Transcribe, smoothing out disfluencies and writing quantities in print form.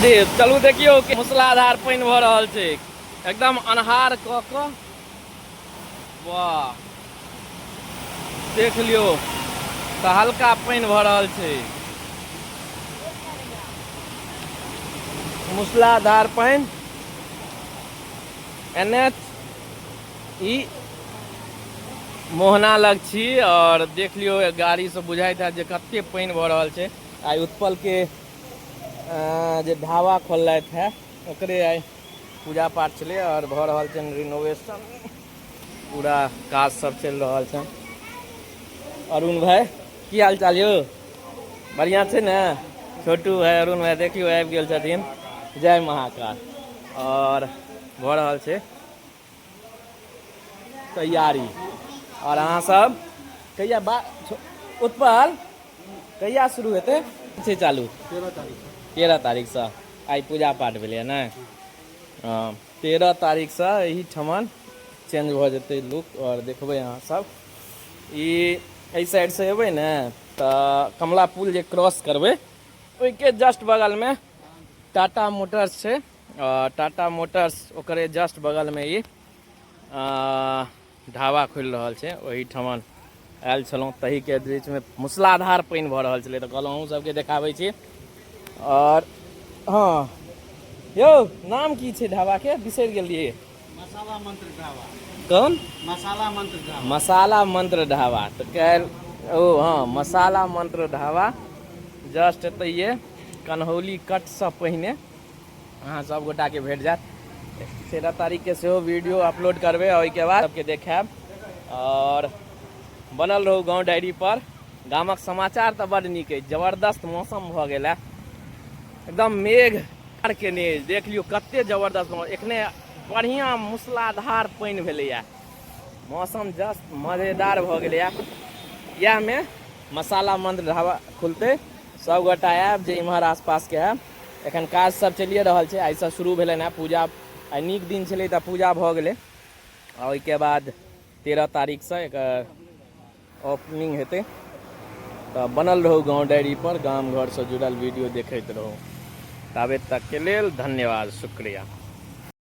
देव चलू देखियौ कि मूसलाधार पानि भऽ रहल छै, एकदम अन्हार कऽ कऽ। वाह, देख लियौ तऽ हल्का पानि भऽ रहल छै, मूसलाधार पानि। एन एच ई मोहना लग छी और देख लियौ, गाड़ी से बुझाइत हैत जे कते पानि भऽ रहल छै। आइ उत्पल के जे ढाबा खोललथि है, ओकरे आइ पूजा पाठ छलै और भऽ रहल छै रिनोवेशन, पूरा काज सब चलि रहल छै। अरुण भाई, की हाल चाल यौ? बढ़िआँ छै ने? छोटू भाई, अरुण भाई देखियौ आबि गेल छथिन। जय महाकाल। और भऽ रहल छै तैयारी। और अहाँ सब कहिया बा उत्पल कहिया शुरू हेतै छै चालू? 13 तारीख। 13 तारीखसँ आइ पूजा पाठ भेलैए ने? हँ, 13 तारीखसँ एहिठमन चेंज भऽ जेतै लुक आओर देखबै अहाँ सब। ई एहि साइडसँ एबै ने तऽ कमला पुल जे क्रॉस करबै, ओहिके जस्ट बगलमे टाटा मोटर्स छै। टाटा मोटर्स ओकरे जस्ट बगलमे ई ढाबा खुलि रहल छै। ओहिठमन आयल छलहुँ, तहीके बीचमे मूसलाधार पानि भऽ रहल छलै, तऽ कहलहुँ अहूँ सबके देखाबै छी। आओर हँ यौ, नाम की छै ढाबाके? बिसरि गेलियै। मसाला मंत्र ढाबा। कोन? मसाला मंत्र ढाबा। मसाला मंत्र ढाबा। तऽ काल्हि ओ हँ, मसाला मंत्र ढाबा जस्ट एतैये कन्हौली कटसँ पहिने अहाँ सब गोटाके भेट जायत। 13 तारीखके सेहो वीडियो अपलोड करबै, ओहिके बाद सबके देखायब। आओर बनल रहू गाँव डायरी पर। गामक समाचार तऽ बड्ड नीक अछि। जबरदस्त मौसम भऽ गेल है, एकदम मेघ केने देख लियौ कते जबरदस्त। एखने बढ़िआँ मूसलाधार पानि भेलैए, मौसम जस्ट मजेदार भऽ गेलैए। इएहमे मसाला मंत्र ढाबा खुलतै, सब गोटा आयब जे इम्हर आसपासके आयब। एखन काज सब चलिए रहल छै। आइसँ शुरू भेलनि हेँ पूजा। आइ नीक दिन छलै तऽ पूजा भऽ गेलै आ ओहिके बाद 13 तारीखसँ एकर ओपनिंग हेतै। तऽ बनल रहू गाँव डायरी पर, गाम घरसँ जुड़ल वीडियो देखैत रहू। ताबे तकके लेल धन्यवाद, शुक्रिया।